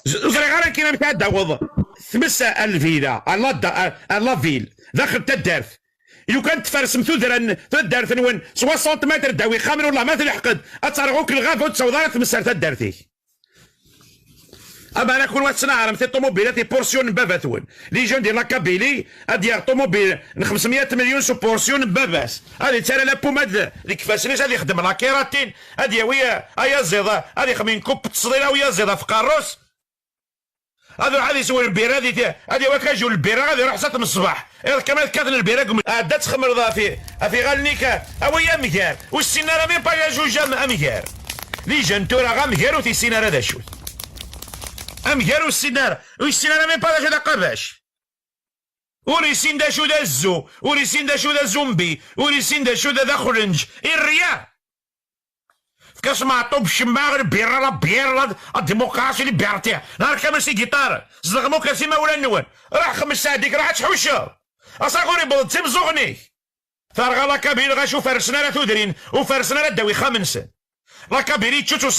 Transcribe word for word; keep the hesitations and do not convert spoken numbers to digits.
Ur ẓriɣ ara akken amek ad d-taweḍ tmes a lvila, a la ville, daxel n taddart. Lukan tfersem tudra n taddart-nwen soixante mètres ddaw ixxamen, wallah ma tleḥqed ad terreɣ akk lɣaba ur d-taweḍ ara tmes ar taddart-ik. Ama ara kun ad tnehṛem tiṭumubilat i portion n baba-twen. Les jeunes de la Kabylie, ad yaɣ ṭumubil n xemsmya milyun s uportion n baba-s. Ad ittarra la pommade deg ifassen-is, ad ixdem la kératine, ad yawi, eh, ayaziḍ, eh, ad ixdem une coupe ttesḍila uyaziḍ ɣef qerru-s. Ad iruḥ ad isew lbira di ti-, ad yawi akaju n lbira, ad iruḥ s at n ṣṣbeḥ. Iḍ kamel ad kkaten lbira deg um-, ɛedda ad txemmreḍ ɣef i-, ɣef iɣallen-ik, a-, awi amgar. Ur ssinen ara même pas d acu am-, amgar. Les jeunes tura amgar ur t-issin ara d acu-t. Amgar ur ssinen ara, ur yessin ara même pas d acu d aqabac. Ur yessin d acu d azzu, ur yessin d acu d azumbi, ur yessin d acu d, d axlenǧ. Irriya! Fkas Meɛṭub Cemmaɛ, lbira, la bière, la, la démocratie, liberté. Nahar kamel si giṭar. Zedɣem akk s imawlan-nwen. Ruḥ xemmes ssaɛd-ik, ruḥ ad tḥucceḍ. Asaɣur iwweḍ-d d timeẓẓuɣen-ik. Terɣa la Kabylie ɣac ur fersen ara tudrin, ur fersen ara ddaw ixxamen-nsen. La Kabylie tečča